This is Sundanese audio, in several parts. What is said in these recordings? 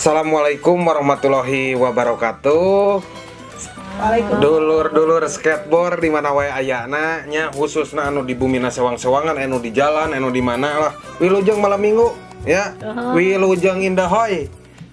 Assalamualaikum warahmatullahi wabarakatuh. Dulur-dulur skateboard di mana wae ayana nya, khususna anu di bumi sewang-sewangan, anu di jalan, anu di mana lah. Wilujeng malam Minggu ya. Wilujeng indahoy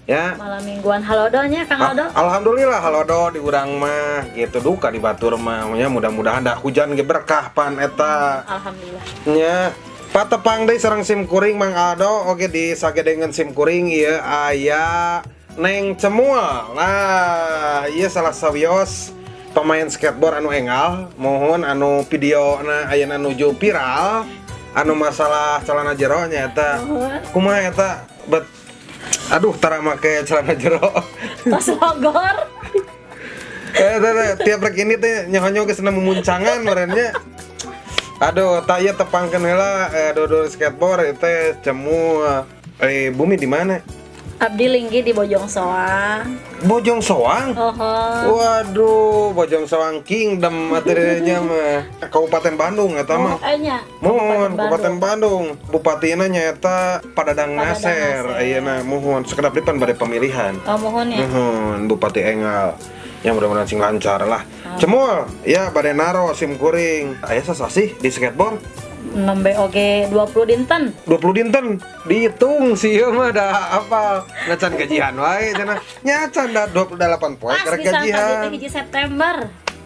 ya. Malam mingguan, halodo nya, Kang Aldo. Alhamdulillah halodo di urang mah gitu, duka di batur mah nya, mudah-mudahan da hujan ge berkah pan eta. Alhamdulillah. Nya, patepang deui sareng sim kuring Mang Aldo, oke di sagedengeun sim kuring ieu aya Neng Cemul. Nah, ieu salah sawios pemain skateboard anu enggal, mohon anu video na ayeuna nuju viral anu masalah celana jero nya eta. Muhun. Kumaha eta bet, aduh, tara make celana jero. Tos logor. Eh, teh, teh, tiap rek ini teh nyaho geus mumuncangan meureun. Aduh, tah ieu tepangkeun heula dulur skateboard teh Cemul. Eh, bumi di mana? Abdi linggih di Bojong Soang. Bojong Soang? Oh. Waduh, Bojong Soang Kingdom atuh nya mah. Kabupaten Bandung eta mah. Oh, nya. Muhun, Kabupaten Bandung. Bupatina nyaeta Pak Dadang Pak Dadang Naser. Naser. Ayeuna muhun sekedap depan bade pemilihan. Oh, muhun ya. Muhun Bupati enggal. Yang mudah-mudahan sing lancar lah. Cemul, ya bade naros sim kuring. Aya sasasih di skateboard? Nembe oge 20 dinten. 20 dinten dihitung sih ieu mah da apa ngacan gajian wae cenah nya, can da 28 poe Pas karek bisa gajian. 1 September.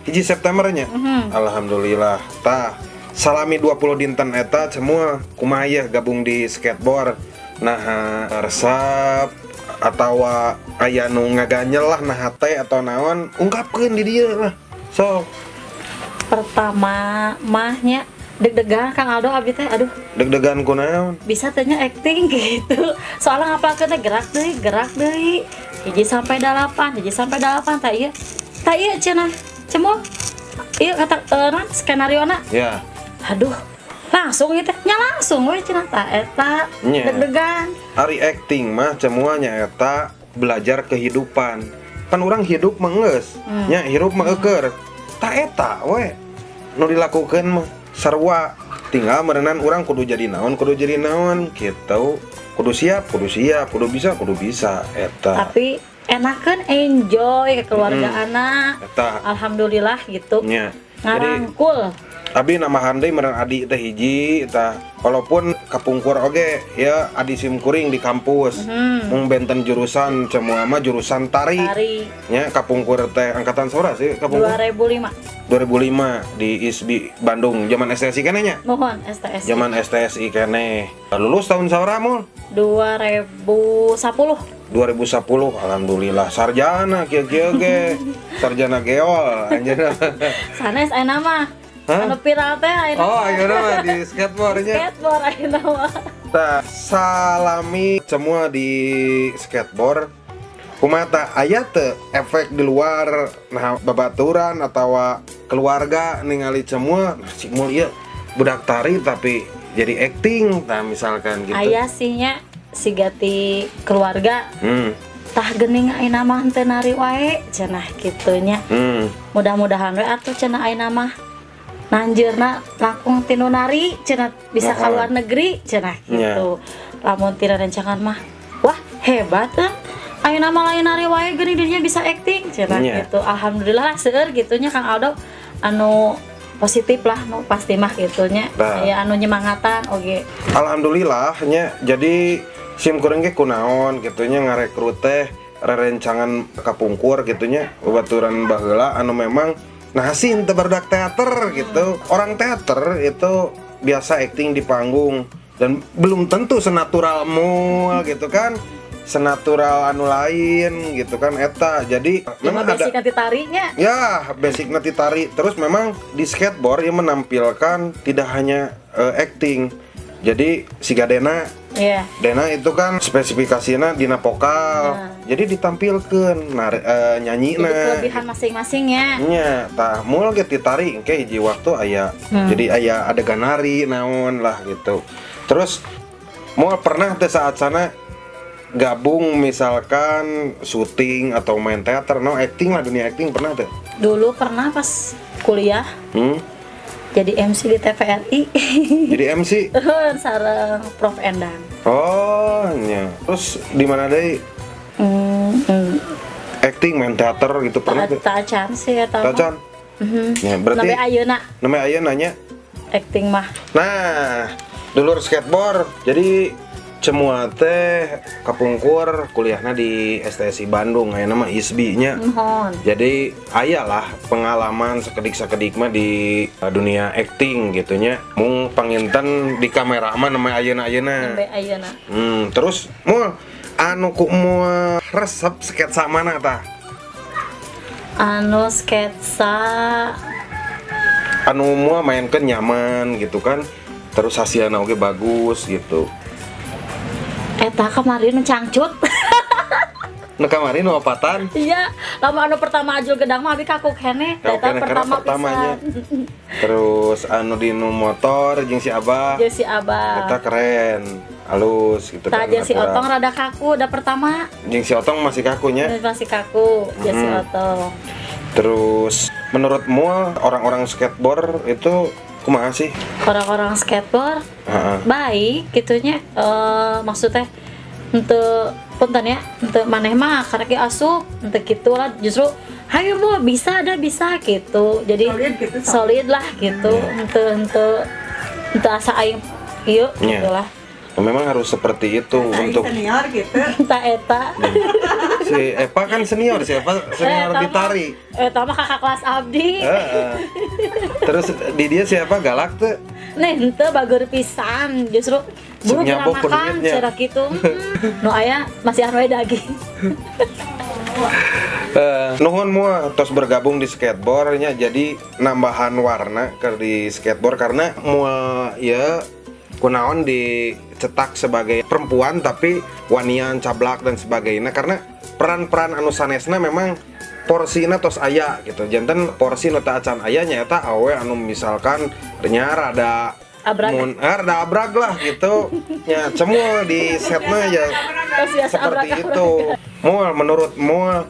1 September nya. Alhamdulillah. Tah, salami 20 dinten eta semua kumaha ya gabung di skateboard, nah resep atau aya nu ngaganyel lah, nah teh atau naon, ungkapkeun di dieu lah so. Pertama mahnya deg-degan, Kang Aldo, abdi teh aduh. Deg-degan kunaon? Bisa teh nya acting gitu, soalnya ngapalkeun teh gerak deui, gerak deui, 1 sampai 8, 1 sampai 8. Tah ieu, tah ieu cenah, Cemul ieu kata naon skenario na. Aduh, langsung gitu nya, langsung we cenah, tah eta. Deg-degan. Ari acting mah semuanya eta belajar kehidupan. Kan orang hidup mah geus nya, hirup mah eueur, tah eta we nu dilakukeun mah sarua, tinggal meureunan urang kudu jadi naon, kudu jadi naon gitu, kudu siap, kudu siap, kudu bisa, kudu bisa eta. Tapi enakan enjoy ke keluarga anak. Eta. Alhamdulillah gitu. Nya, jadi ngarangkul. Abi nambahan deui meureun adi teh hiji tah, walaupun kapungkur oge ya adi sim kuring di kampus mung benten jurusan, semua mah jurusan tari. Tari. Nya, kapungkur teh angkatan sabaraha sih kapungkur? 2005. 2005 di ISBI Bandung, zaman STSI keneh nya. Muhun, STS. Zaman STSI keneh. Lulus tahun sabaraha, Mul? 2010. 2010, alhamdulillah sarjana kieu kieu ge sarjana geol anjeun. Sanes ayeuna mah. Hah? Anu viral teh ayeuna. Oh, ayeuna mah di skateboardnya. Skateboard ayeuna mah. Tah, salami semua di skateboard kumaha tah, aya teu efek di luar, nah babaturan atau keluarga ningali semua, nah, si Mul ieu budak tari tapi jadi acting, nah misalkan gitu? Aya sih nya, siga ti keluarga. Tah geuning ayeuna mah teu nari wae cenah kitu nya. Mudah-mudahan we atuh cenah ayeuna mah nanjeurna langkung tinu nari cenah bisa ka luar negeri cenah gitu. Lamun tina rencangan mah, wah hebat eh. Ayeuna mah lain nari wae geuning dirinya bisa acting cenah gitu. Alhamdulillah lah seueur gitu nya, Kang Aldo, anu positif lah nu pasti mah gitu nya. Nah. Aya anu nyemangatan oge. Alhamdulillah nya, jadi sim kuring ge kunaon gitu nya ngarekrut teh rerencangan kapungkur gitu nya, babaturan baheula anu memang nah sih teu barudak teater gitu. Orang teater itu biasa acting di panggung dan belum tentu senatural Mul gitu kan, senatural anu lain gitu kan eta. Jadi memang memang ada basic nanti tarinya. Ya, basic nanti tari. Terus memang di skateboard yang menampilkan tidak hanya acting. Jadi si Dena, Dena itu kan spesifikasinya dina vokal. Nah. Jadi ditampilkan nyanyi. Jadi kelebihan masing-masing ya. Nya, tah Mul ge tari engke hiji waktu aya. Jadi aya adegan nari naon lah gitu. Terus Mul pernah teh saat sana gabung misalkan syuting atau main teater, no acting lah, dunia acting pernah teh? Dulu pernah pas kuliah jadi MC di TVRI. Jadi MC? Sareng Prof Endang. Oh, nya. Terus di mana deui? Acting main teater gitu pernah teu? Tacan sih eta mah. Tacan. Ya, berarti Nembe ayeuna namanya aya nanya. acting mah. Nah, dulur skateboard. Jadi semua teh kapungkur kuliahna di STSI Bandung aya mah ISBI nya. Nuhun. Jadi aya lah pengalaman sakedik-sakedik mah di dunia acting gitu nya. Mung panginten di kamera mah namanya ayeuna-ayeuna. Nembe ayeuna. Terus mul anu ku moal resep sketsa mana tah? Anu sketsa Anu moal mainkeun nyaman gitu kan. Terus hasilna oge bagus gitu. Eta kemarin nu cangcut. Nu kamari nu opatan. Iya, lama anu pertama ajul gedang mah abi kaku keneh. Kaku Eta keneh, karena pertama pertamanya. pisan. Terus anu di nu motor jeung si Abah. Jeung si Abah. Eta keren, halus gitu Tah kan. jeung si natural. Otong rada kaku da pertama. Jeung si Otong masih kakunya. Masih kaku jeung si Otong. Terus menurut Mual orang-orang skateboard itu kumaha sih? Orang-orang skateboard Heeh. baik gitunya, maksudnya untuk punten ya, untuk maneh mah karena ki asup untuk gitulah, justru hayo mau bisa ada bisa gitu, jadi Solid gitu, solid lah gitu, untuk asa aing ieu Iya. gitulah. Memang harus seperti itu Aing untuk senior gitu. Entah eta. Si Eva kan senior, si Eva senior di tari. Eta mah kakak kelas abdi. Heeh. Terus di dia siapa galak tuh? Nih henteu bager pisan, justru buru Nyabok makan kuduitnya. cara kitu. Nu aya masih anu we daging. Nuhun mua tos bergabung di skateboardnya jadi nambahan warna ke di skateboard karena mua ya kunaon dicetak sebagai perempuan tapi wanian cablak dan sebagainya karena peran-peran anu sanesna memang porsina tos aya gitu janten porsi nu teu acan aya nyaeta awe anu misalkan nya rada Abrag. mun, rada abrag lah gitu nya cemul di setna ya Tos biasa seperti abrag-abrag. itu. Mual menurut mual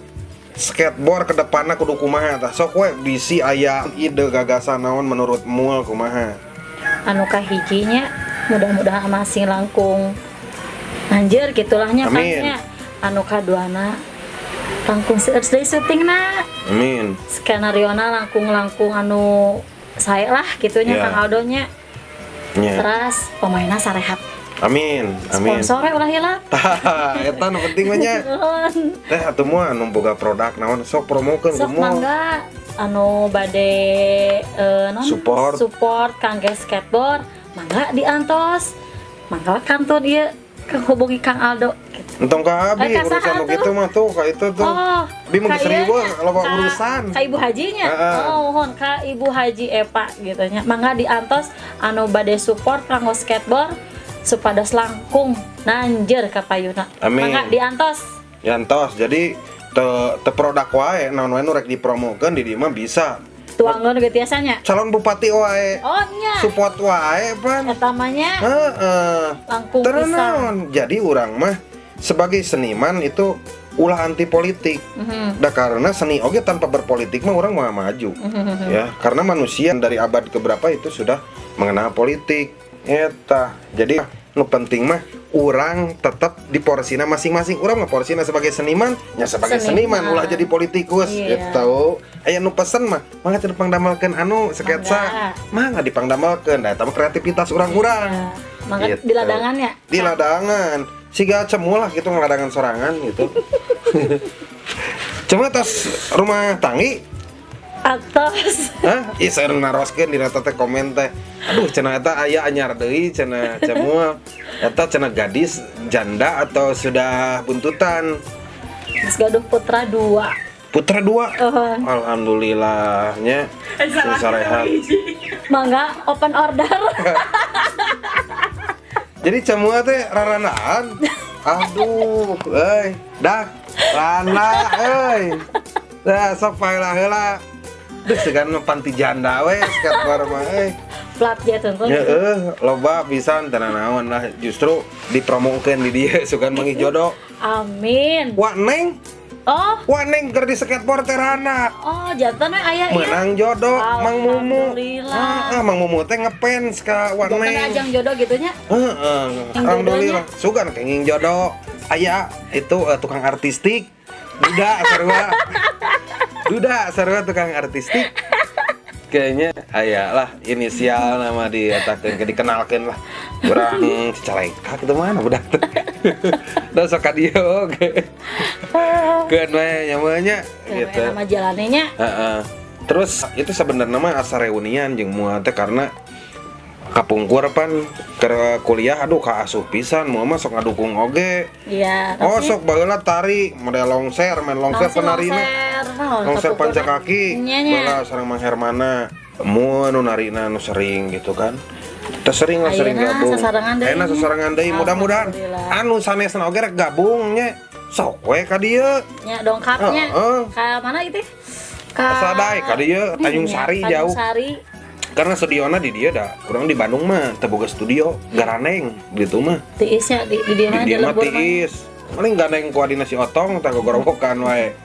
skateboard ke depanna kudu kumaha tah sok we bisi aya ide gagasan naon menurut mual kumaha. Anu kahijinya mudah-mudahan masing langkung anjir gitulahnya Amin. kan nya. Anu kaduana langkung seueur deui syutingna. Amin. Skenariona langkung-langkung anu sae lah gitunya Ya. Kang Aldo nya. Nya. Terus pemainna sarehat. Amin. Amin. Sponsor we ulah hilap. Tah, eta nu penting mah nya. Nuhun. Teh atuh moal anu boga produk naon sok promokeun Sok ku moal. mangga anu bade non Support. support kangge skateboard mangga diantos mangga kantun ieu hubungi Kang Aldo gitu. Entong ka abi Eh, ka urusan saha nu tuh? kitu mah tuh ka itu tuh. Oh, Abi mah ka geus ieu riweuh nya, loba urusan. Ka Ibu Hajinya. Heeh. Oh, mohon ka Ibu Haji Epa gitu nya. Mangga diantos anu bade support kanggo skateboard supados langkung nanjer ka payuna. Amin. Mangga diantos. Yantos jadi te te produk wae naon wae nu rek dipromokeun di dieu mah bisa. Tuangan gitu biasanya. Calon bupati wae. Oh nya. Support wae pan. Eta mah nya Heeh. langkung Terus pisan. naon? Jadi urang mah sebagai seniman itu ulah anti politik. Da karena seni oge tanpa berpolitik mah orang mau maju. Ya, karena manusia dari abad keberapa itu sudah mengenal politik. Eta. Jadi nu penting mah urang tetap di porsina masing-masing. Urang mah porsina sebagai seniman, nya sebagai seniman, Seniman. ulah jadi politikus Iya. gitu. Aya nu pesen mah, mangga teu dipangdamelkeun anu sketsa. Mangga dipangdamelkeun, da eta mah kreativitas urang-urang. Iya. Mangga Gitu. di ladangannya. Di ladangan. Siga cemul lah gitu ngeladangan sorangan gitu. Cuma tos rumah tanggi, Atos. hah? Ih, saya naroskeun dina teh komen teh. Aduh, cenah eta aya anyar deui cenah cemul. Eta cenah gadis janda atau sudah buntutan? Geus gaduh putra 2. Putra 2. Oh. Alhamdulillahnya sing sarehat. Mangga open order. Jadi cemul teh raranaan. Aduh, euy, dah rana euy. Dah sok paelah heula. Duh, segan mah panti janda we skateboard mah euy. Plat ya tentu. Ya loba pisan teu naon lah justru dipromokeun di dieu sugan manggih jodoh. Amin. Wa neng, Oh, wa neng keur di skateboard teh rana. oh jantan we aya ieu. Menang jodoh Mang Mumu. Alhamdulillah. Heeh, Mang Mumu teh ngefans ka wa Jantan neng. ajang jodoh gitunya. Heeh, Yang alhamdulillah. Sugan kenging jodoh. Aya itu tukang artistik. Duda sarua. Duda sarua tukang artistik. Kayaknya aya lah inisial nama dietakeun ke dikenalkeun lah. Urang Cicalengka kitu mana budak teh. Da sok ka dieu oge. Keun we nya mah nya gitu. Nama jalannya. Heeh. Terus itu sebenarnya mah asa reunian jeung moal teh karena kapungkur pan ke kuliah, aduh, kaasuh pisan moal mah, sok ngadukung oge. Iya. Oh, sok baheula tari model longser, main longser, penarina. Longser pancakaki. Nya nya. Baheula sareng Mang Hermana. Mu nu narina nu sering gitu kan. Teu sering lah, sering Ayeuna gabung. sasarengan deui. Ayeuna sasarengan deui, mudah-mudahan Alhamdulillah. anu sanesna oge rek gabung nya. Sok we ka dieu. Nya dongkapnya. Heeh. Ka mana itu? Ka Sadai ka dieu Tanjung Sari Tanjung jauh. Sari. Karena studiona di dieu da, kurang di Bandung mah teu boga studio, garaneng gitu mah. Tiisnya di dieu mah Di dieu mah lembur mah. tiis. Paling gandeng koordinasi otong tah gogorowokan wae.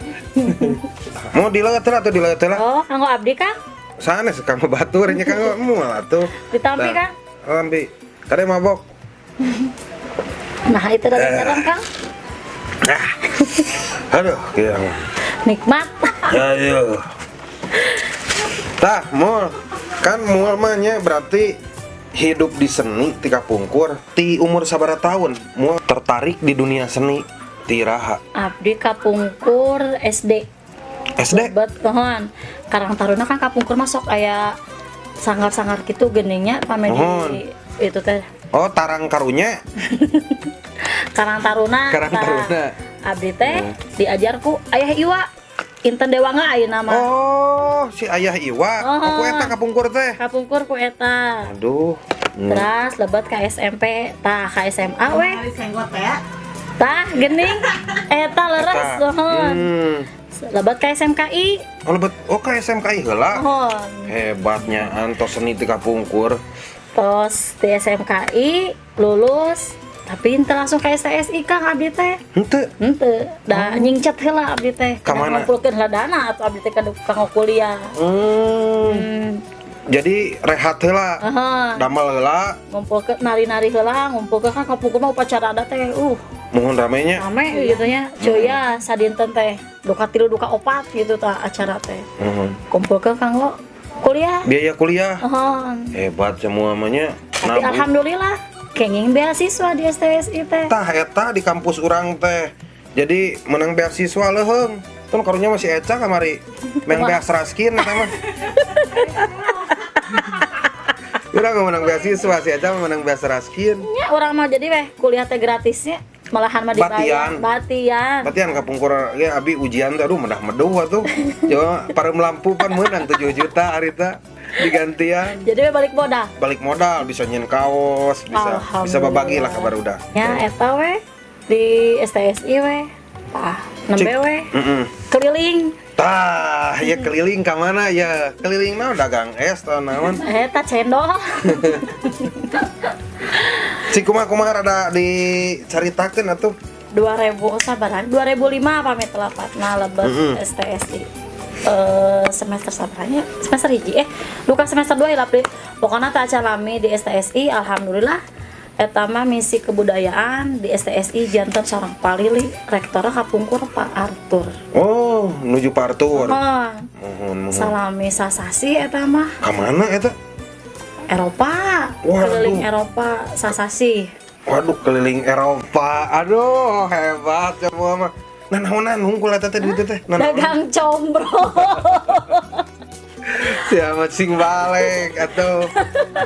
Mau dileueut heula atuh, dileueut heula. Oh, kanggo abdi, Kang. Sanes kanggo batur nya, kanggo moal atuh. Ditampi, Tah, Kang. Tampi. Kade mabok. Nah, itu dari sekarang, Kang. Ah. Aduh, kieu. Nikmat. Ayo. Tah, mul. Kan mul mah nya berarti hidup di seni ti kapungkur ti umur sabaraha tahun mul tertarik di dunia seni, ti iraha? Abdi kapungkur SD. SD. Bet pohon. Karang Taruna kan kapungkur masuk aya sanggar-sanggar gitu geningnya pamedi Mohon. itu teh. Oh, Tarang Karunya. Karang Taruna. Karang Tah, Taruna. Abdi teh diajar ku Ayah Iwa. Inten Dewangga ayeuna mah. Oh, si Ayah Iwa. Oh. Oh, ku eta kapungkur teh. Kapungkur ku eta. Aduh. Terus lebet ke SMP, tah ke SMA weh. Kali senggot ya. Tah gening eta leres Eta. nuhun. Lebet ke SMKI. Oh, lebet, oh, ke SMKI heula. Nuhun. Hebatnya antos seni ti kapungkur. Terus di SMKI lulus, tapi henteu langsung ke STSI, Kang, abdi teh. Henteu. Henteu, da nyingcet heula abdi teh. Ka mana? Ngumpulkeun heula dana atuh abdi teh kanggo kuliah. Jadi rehat heula. Heeh. Damel heula. Ngumpulkeun nari-nari heula, ngumpulkeun kan kapungkur mah upacara adat teh. Mohon ramenya. Rame gitu nya. Cuy ya sadinten teh duka tilu duka opat gitu tah acara teh. Mohon. Kumpulkeun kanggo kuliah. Biaya kuliah. Heeh. Hebat semua namanya. Tapi alhamdulillah kenging beasiswa di STSI teh. Tah eta di kampus urang teh. Jadi menang beasiswa leuheung. Tun karunya masih eca kamari. Menang beas raskin eta mah. Urang mah menang beasiswa, si Eca mah menang beas raskin. Nya urang mah jadi weh kuliah teh gratisnya malahan mah dibayar. Batian. Batian. Batian kapungkur ya abi ujian teh aduh medah meduh atuh. Coba pareum lampu pan meunang 7 juta harita digantian. Jadi weh balik modal. Balik modal bisa nyen kaos, bisa bisa babagi lah kabar udah. Ya eta weh di STSI weh. Tah, nembe Cik. weh. Keliling. Tah, ya keliling ka mana ya? Keliling mah dagang es atau naon? Eta cendol. Cik, kumaha kumaha, rada dicaritakeun atuh. 2000 sabaran 2005 pamit telepatna lebet STSI semester sabaranya semester hiji duka semester 2 hilap deh pokoknya tak acan lami di STSI. Alhamdulillah eta mah misi kebudayaan di STSI janten sareng palili rektornya kapungkur Pak Arthur. Oh, nuju Pak Arthur. Oh, Mohon, mohon. Salami sasasi eta mah. Ka mana eta? Eropa. Waduh. Keliling Eropa sasasi. Waduh, keliling Eropa. Aduh, hebat semua mah. Nah, naonan hungkul eta teh duit teh. Nah, naonan? Dagang combro. Siapa sing balik atau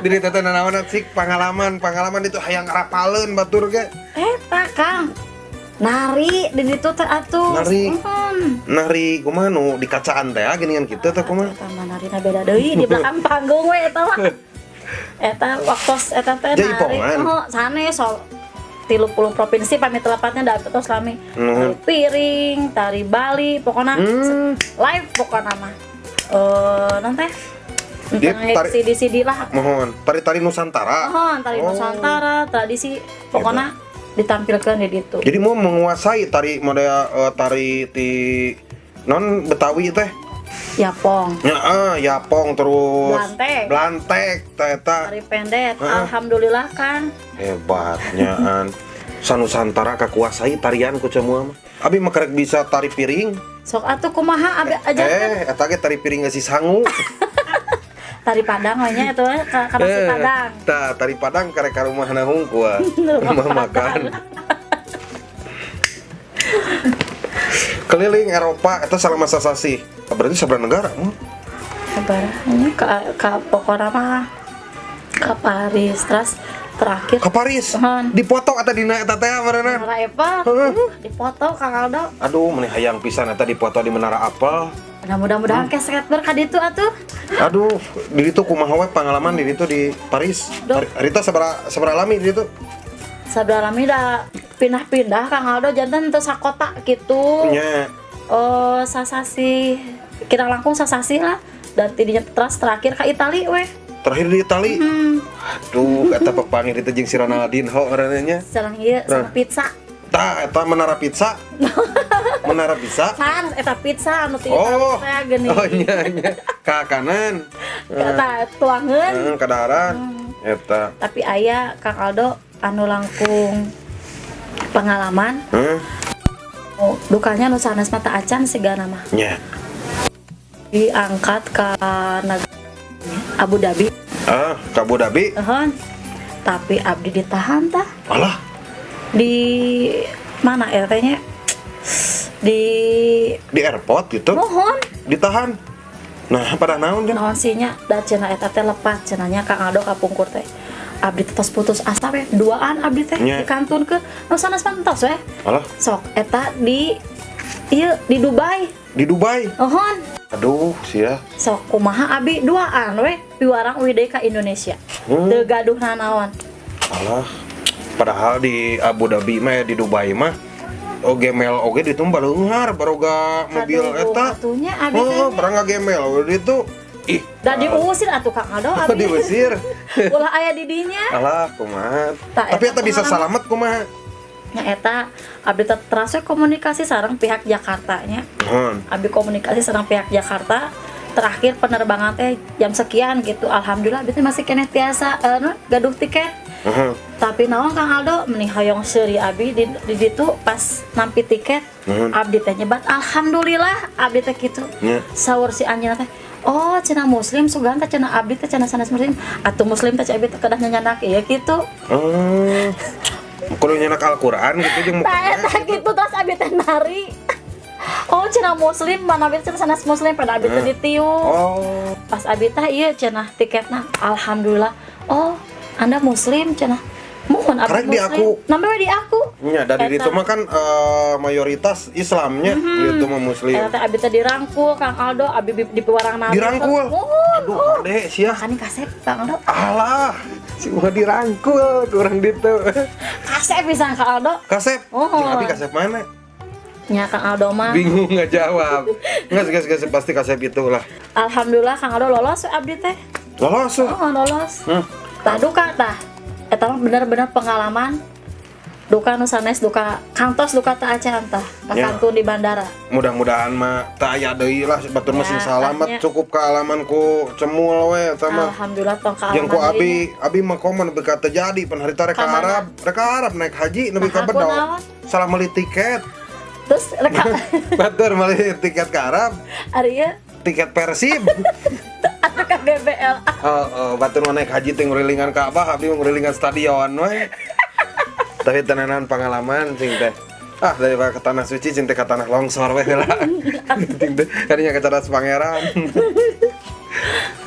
diri teh naonan sih, pengalaman pengalaman itu hayang ngarapaleun batur ge. Eta Kang nari di ditu teh atuh. Nari. Hmm. Nari kumaha, nu di kacaan teh geuningan kitu teh kumaha? Eta mah narina beda deui, di belakang panggung we eta mah. Eta waktu eta teh nari. Jaipongan. Oh, sanes so 30 provinsi pamit telepatnya dapet tos lami. Tari piring, tari Bali, pokoknya live pokoknya mah. Eh, nanti Dia tentang CD-CD lah. Mohon, tari-tari Nusantara. Mohon tari Oh. Nusantara, tradisi pokoknya ditampilkan di ditu. Jadi mau menguasai tari model tari ti non Betawi teh. Yapong. Ya, yapong terus. Blantek. Blantek teh eta. Tari pendek. Heeh. Alhamdulillah kan. Hebatnya an. Sanusantara kakuasai tarian ku Cemua mah. Abi mah karek bisa tari piring. Sok atuh kumaha abi ajarkeun. Eta ge tari piring geus sangu. Tari Padang we nya eta we ka nasi Padang. Tah, tari Padang karek ka rumahna hungkul. Rumah makan. Keliling Eropa eta salama sasasih. Berarti sabaraha negara mah? Sabaranya ka pokona mah ka Paris terus terakhir Ke Paris. Heeh. Dipoto eta dina eta teh berenang. Menara Eiffel. Heeh. Dipoto Kang Aldo. Aduh, meni hayang pisan eta dipoto di Menara Apple. Nah, mudah-mudahan ke skateboard ka ditu atuh. Aduh, di ditu kumaha we pengalaman di ditu di Paris. Rita sabaraha lami di ditu? Sabaraha lami da pindah-pindah Kang Aldo janten teu sakota kitu. Nya. Oh, sasasi kira langkung sasasi lah. Dan tidinya terus terakhir ka Itali weh. Terakhir di Itali. Aduh, eta papanggih ditu jeung si Ronaldinho ngaranna nya. Sareng ieu sareng pizza. Tah, eta Menara Pizza. Menara Pizza. Kan eta pizza anu ti Itali teh geuning. Oh nya nya. Ka kanan. Eta tuangeun. Kadaharan. Eta. Tapi aya Kang Aldo anu langkung pengalaman. Oh, dukanya nu sanes mah teu acan sigana mah. Nya. Diangkat ke negara Abu Dhabi. Ah, ke Abu Dhabi. Heeh. Tapi abdi ditahan tah. Alah. Di mana ya teh nya? Di airport gitu. Mohon. Ditahan. Nah, pada naon kan? Naon sih nya? Da cenah eta teh lepat cenah nya Kang Aldo kapungkur teh. Abdi teh tos putus asa we, duaan abdi teh dikantunkeun. Nu sanes mah entos we. Alah. Sok eta di ieu di Dubai. Di Dubai. Mohon. Aduh, sia. Sok kumaha abi duaan we piwarang uih deui ka Indonesia. Teu gaduh nanaon. Alah. Padahal di Abu Dhabi mah di Dubai mah oge mel oge ditu baleunghar baroga mobil eta. Atunya abi teh. Oh, barang gemel we ditu. Ih. Da diusir atuh Kang Aldo abi. Diusir. Ulah aya di dinya. Alah, kumaha. Tapi eta bisa salamet kumaha? Nya eta abdi teh teras we komunikasi sareng pihak Jakarta nya. Abdi komunikasi sareng pihak Jakarta. Terakhir penerbangan teh jam sekian gitu. Alhamdulillah abdi teh masih keneh tiasa gaduh tiket. Tapi naon Kang Aldo meni hoyong seuri abi di ditu pas nampi tiket. Abdi teh nyebat alhamdulillah abdi teh kitu. Saur si anjeunna teh, oh cenah muslim sugan teh cenah abdi teh cenah sanes muslim atuh muslim teh abdi teh kedah nyanyak ieu kitu. Oh. Kudu nyanyak Al-Qur'an gitu jeung mukena. Tah eta kitu terus abdi teh nari. Oh cenah muslim mana abdi cenah sanes muslim pada abdi teh ditiu. Oh. Pas abdi teh ieu cenah tiketna alhamdulillah. Oh, Anda muslim cenah. Mohon abdi karek muslim. Di aku. Namanya di aku. Nya dari ditu mah kan mayoritas Islamnya gitu mah muslim. Eta teh abdi teh dirangkul Kang Aldo, abdi di piwarang nari. Dirangkul. Aduh, kade sia. Kan kasep Kang Aldo. Alah, si mah dirangkul kurang ditu. Kasep pisan Kang Aldo. Kasep. Oh. Jeung abdi kasep mana? Nya Kang Aldo mah. Bingung ngajawab. Nggak pasti kasep itulah. Alhamdulillah Kang Aldo lolos abdi teh. Lolos. Oh, lolos. Tah duka tah. Eta mah bener-bener pengalaman. Duka nu sanes duka kantos duka teu acan tah kakantun di bandara. Mudah-mudahan mah teu aya deui lah batur mah sing salamet cukup kaalaman ku Cemul we eta mah. Alhamdulillah tong kaalaman. Jeung ku abi mah komo nepi ka teu jadi pan harita rek ka Arab, rek ka Arab naik haji nepi ka bedog. Salah meuli tiket. Terus rek batur meuli tiket ka Arab. Ari ieu tiket Persib. Atau ka GBL. Heeh, batur mah naik haji teh ngurilingan Ka'bah, abdi mah ngurilingan stadion we. Tapi tenanan pengalaman cing teh. Ah, daripada ke tanah suci cing teh ke tanah longsor we lah. Cing teh kadinya ke Cadas Pangeran.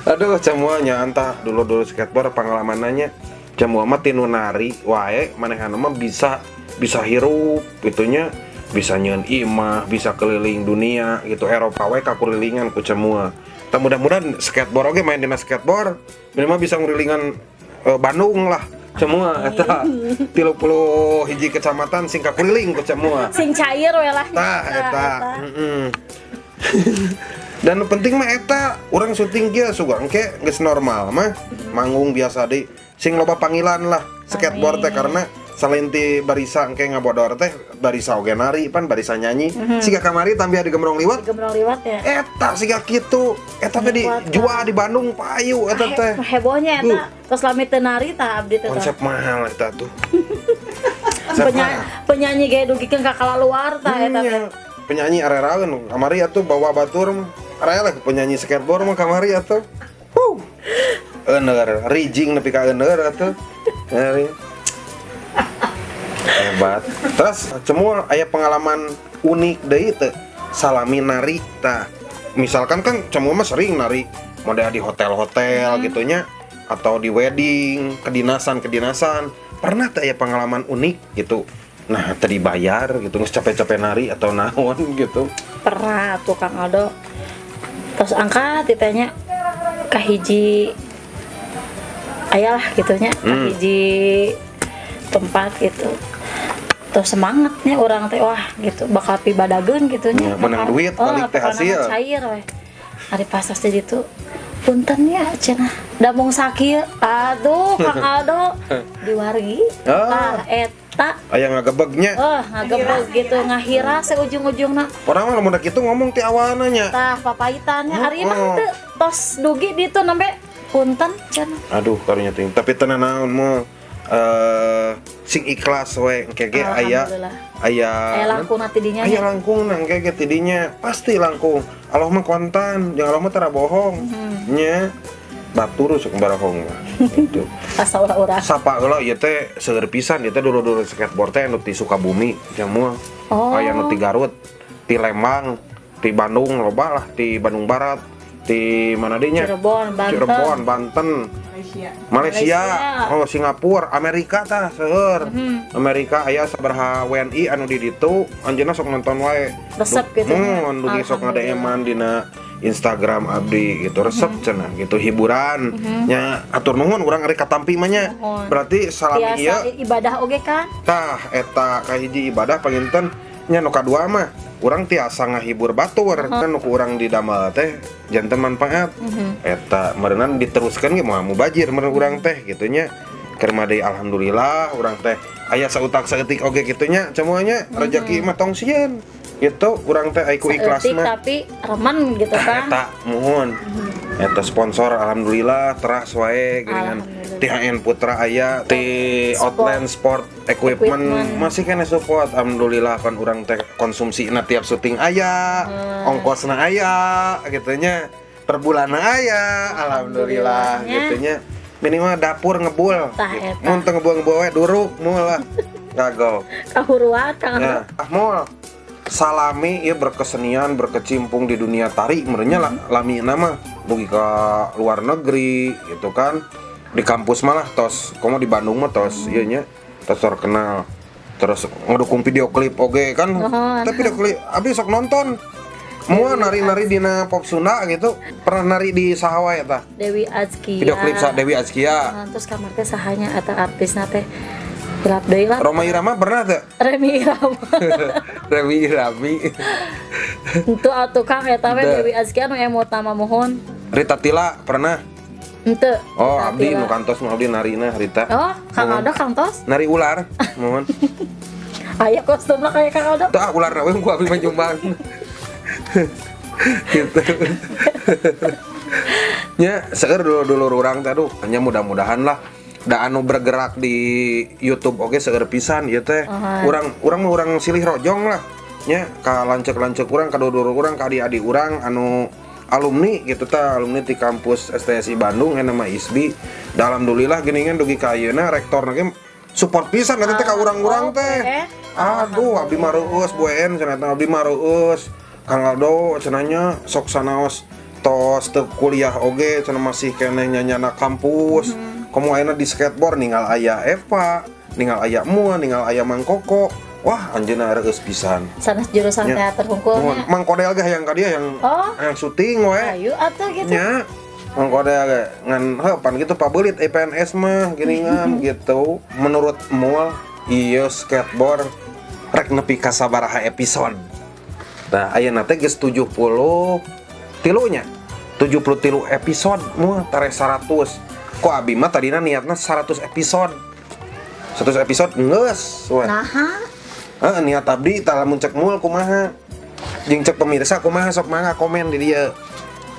Aduh, semuanya entah dulu-dulu skateboard pengalamannya. Semua mah tinu nari wae manehna mah bisa hirup gitunya, bisa nyeun imah, bisa keliling dunia gitu. Eropa wae kakulilingan ku semua. Tah mudah-mudahan skateboard oge main dina skateboard minimal bisa ngurilingan Bandung lah. Semua eta 31 kecamatan sing kakuliling ku semua. Sing cair we lah. Tah eta. Dan penting mah eta urang syuting kieu sugan ke geus normal mah manggung biasa deui. Sing loba panggilan lah skateboard teh karena selain ti barisa engke ngabodor teh barisa oge nari pan barisa nyanyi. Siga kamari tambah di Gembrong Liwat. Gembrong Liwat ya. Eta siga kitu. Eta teh dijual di Bandung payu eta teh. Hebohnya eta. Terus lami teu nari tah abdi teh. Konsep mahal eta tuh. Penyanyi, penyanyi ge dugikeun ka kalaluar tah eta teh. Nya, penyanyi areraeun kamari atuh bawa batur mah. Arela penyanyi skateboard mah kamari atuh. Huh. Euneur, rijing nepi ka euneur atuh. Nyari. Hebat. Terus Cemul aya pengalaman unik deui teu salami nari tah. Misalkan kan Cemul mah sering nari model di hotel-hotel gitu nya atau di wedding, kedinasan-kedinasan. Pernah teu aya pengalaman unik gitu? Nah, tadi bayar gitu, geus capek-capek nari atau naon gitu. Pernah tuh, Kang Aldo. Terus angkat ditanya kahiji aya lah gitu nya, kahiji tempat gitu. Terus semangatnya orang teh, wah gitu, bakal pibadageun gitu nya. Ya, menang duit, balik teh pokokna mah hasil. Cair weh. Ari pas tos di ditu, "Punten ya," cenah, "da mung sakieu." Aduh, Kang Aldo, diwargi. Ah. Tah eta. Aya ngagebegnya. Oh, ngagebeg gitu, ngahiras ujung-ujungna. Orang mah lamun kitu ngomong ti awalna nya. Tah, papaitannya ari mah Oh. teu, tos dugi ditu nembe "Punten," cenah. Aduh, karunya teuing. Tapi tenan naon mah sing ikhlas we engke ge aya Alhamdulillah. Aya Aya langkung ti dinya aya nya. Langkung nang engke ge tidinya pasti langkung. Allah mah kontan, jeung Allah mah tara bohong. Nya batur sok barahong mah gitu. Asa urang. Sapa heula ieu teh seueur pisan ieu teh dulur-dulur skateboard teh anu ti Sukabumi jamu. Oh. Aya nu ti Garut, ti Lembang, ti Bandung loba lah, ti Bandung Barat, ti mana deui nya? Cirebon, Banten. Cirebon, Banten, Malaysia. Malaysia, Malaysia. Oh Singapura, Amerika tah seueur. Amerika aya sabaraha WNI anu di ditu, anjeunna sok nonton wae. Resep gitu nya. Mun dugi sok Alhamdulillah. nge-DM-an dina Instagram abdi gitu, resep cenah gitu hiburan. Nya atur nuhun urang ari katampi mah nya. Nuhun. Berarti salami ieu Biasa ibadah oge kan? Tah eta kahiji ibadah panginten nya, nu kadua mah urang tiasa ngahibur batur kan nu ku urang didamel teh janten manfaat. Eta meureunan diteruskeun ge moal mubajir meureun urang teh gitu nya. Keur mah deui alhamdulillah urang teh aya sautak saeutik oge kitu nya semuanya, rezeki mah tong sieun gitu urang teh ai ku ikhlas Saeutik mah. Tapi remen gitu Tah kan. eta muhun. Eta sponsor alhamdulillah teras wae geuningan. Alhamdulillah. THN Putra aya ti Sport. Outland Sport Equipment, Equipment. masih kena support alhamdulillah kan urang teh konsumsina tiap syuting aya, ongkosna aya gitu nya, per bulan aya alhamdulillah Alhamdulillahnya. gitu nya, minimal dapur ngebul Tah, gitu. eta. Mun teu ngebul-ngebul we duruk mul lah kagok. Kahuruan, Kang. Ya, ah Mul, salami ya berkesenian, berkecimpung di dunia tari, merenya lah, lami nama dugi ke luar negeri gitu kan. Di kampus malah tos, komo di Bandung mah tos, ieu nya tos terkenal. Terus ngedukung video klip oge kan. Nuhun. Tapi video klip abdi sok nonton. Mua nari-nari dina pop Sunda gitu. Pernah nari di saha wae eta? Dewi Azkia. Video klip sa Dewi Azkia. Nah, terus kamar teh sahanya atau artisna teh hilap deui lah. Rhoma Irama pernah teh? Remy Irama. Remy Irami. Henteu atuh, Kang, eta we Henteu. Dewi Azkia nu emot nama mohon. Rita Tila pernah? Henteu. Oh, Rita abdi Tila. nu kantos mah abdi narina Rita. Oh, Kang Mohon. Aldo kantos? Nari ular, mohon. Aya kostumna kayak Kang Aldo. Tah ular we ku abdi mah nyumbang. Gitu. Nya, seueur dulur-dulur urang teh aduh, hanya mudah-mudahan lah da anu bergerak di YouTube oke seueur pisan ieu teh. Oh. Urang urang mah urang silih rojong lah. Nya ka lanceuk-lanceuk urang, ka dulur urang, ka adik-adik urang anu alumni gitu tah, alumni di kampus STSI Bandung yang nama ISBI. Da alhamdulillah geuningan dugi ka ayeuna rektorna ge support pisan eta teh ka urang-urang Oh, teh. eh. Aduh, abdi mah reueus Bu En cenah teh, abdi mah reueus. Kang Aldo cenah nya sok sanaos tos teu kuliah oge cenah masih keneh nyanyana kampus. Komo ayeuna di skateboard ninggal aya Eva, ninggal aya Mua, ninggal aya Mang Koko. Wah, anjeunna reueus pisan. Sanes jurusan Nya. teater hungkul Mohon, nya. Mang Kodel ge hayang ka dia yang Oh. yang syuting we. Ayo atuh gitu. Nya. Mang Kodel ge ngan heuh pan gitu pabelit PNS mah geuningan gitu. Menurut Mul, ieu skateboard rek nepi ka sabaraha episode? Nah, ayeuna teh geus 73 nya. 73 episode mah tare 100. Kok abi mah tadina niatna 100 episode. 100 episode geus we. Naha? Heeh, niat abdi tah lamun cek Mul kumaha? Jeung cek pemirsa kumaha, sok mangga komen di dieu.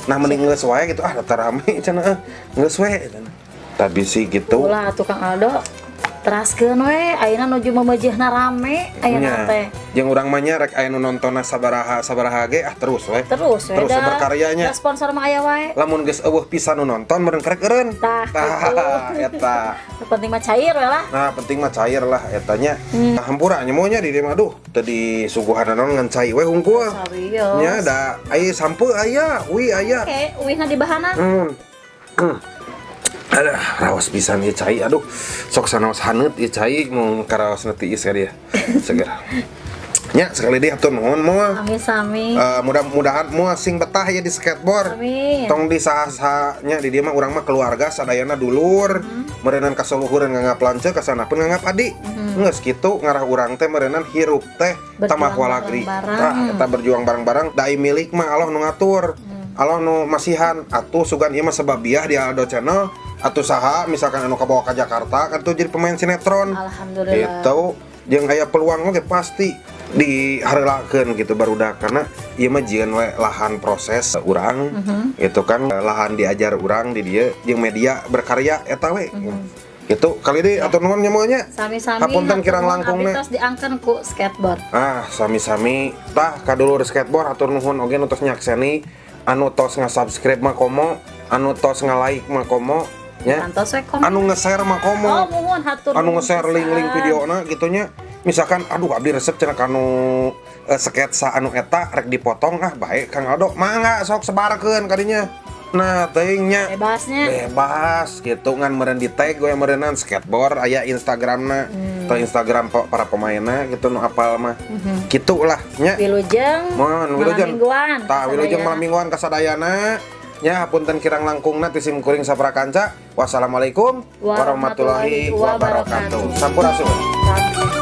Nah mending geus wae gitu ah, daftar rame cenah ah. Geus we cenah. Tapi sih gitu. Ulah atuh, Kang Aldo. Teraskeun we ayeuna nuju memeujeuhna rame ayeuna teh. Jeung urang mah nya rek aya nu nontonna sabaraha sabaraha ge ah terus we. Terus we Terus da. Berkaryanya. Da sponsor mah aya wae. Lamun geus euweuh pisan nu nonton meureun karek eureun. Tah, Tah, eta. Nu penting mah cair we lah. Nah, penting mah cair lah etanya. Nah, hampura nya nya di dieu mah aduh, teu disuguhan naon ngan cai we hungkul. Serius. Nya da aya sampe aya, uih aya. Oke, uihna di bahanan. Aduh, rawas pisan ieu cai. Aduh, sok sanaos haneut ieu cai mun karaosna tiis ka dia. Seger. Nya sekali deui hatur nuhun moal. Amin sami. Mudah-mudahan moal sing betah ya di skateboard. Amin. Tong di saha-nya di dieu mah urang mah keluarga sadayana dulur. Meureunan kasaluhureun nganggap lanceuk kasana pun nganggap adik. Geus kitu ngarah urang teh meureunan hirup teh Berjuang tamah walagri. bareng-bareng. Tah eta berjuang bareng-bareng da milik mah Allah nu ngatur. Allah nu masihan atuh sugan ieu mah sebabiah di Aldo Channel atuh saha misalkan anu kabawa ka Jakarta kan tuh jadi pemain sinetron. Alhamdulillah. Gitu jeung aya peluang oge pasti dihareulakeun gitu barudak karena ieu mah jieun we lahan proses urang gitu kan lahan diajar urang di dieu jeung media berkarya eta we. Gitu kali deui atur nuhun nya moal nya. Sami-sami. Hapunten kirang hatur nuhun, langkungna. Abdi tos diangkeun ku skateboard. Ah, sami-sami tah kadulur skateboard hatur nuhun oge nu tos nyakseni anu tos nga-subscribe mah komo, anu tos nga-like mah komo nya. Kantos we komen. Anu nge-share mah komo. Oh, muhun hatur Anu nuhun nge-share pisan. link-link videona gitu nya. Misalkan aduh abdi resep cenah kanu sketsa anu eta rek dipotong ah baik Kang Aldo mangga sok sebarkeun kadinya. Nah, teuing nya Bebasnya. Bebas gitu ngan meureun di tag gue meureunnan skateboard aya Instagramna atau Instagram para pemainna gitu nu apal mah. Gitu lah nya. Wilujeng. Mohon malam wilujeng. mingguan. Tah wilujeng Kasadayana. malam mingguan kasadayana. Nya hapunten kirang langkungna ti sim kuring saprakanca. Wassalamualaikum warahmatullahi Warahmatullahi wabarakatuh. wabarakatuh. Sampurasun. Sampurasun.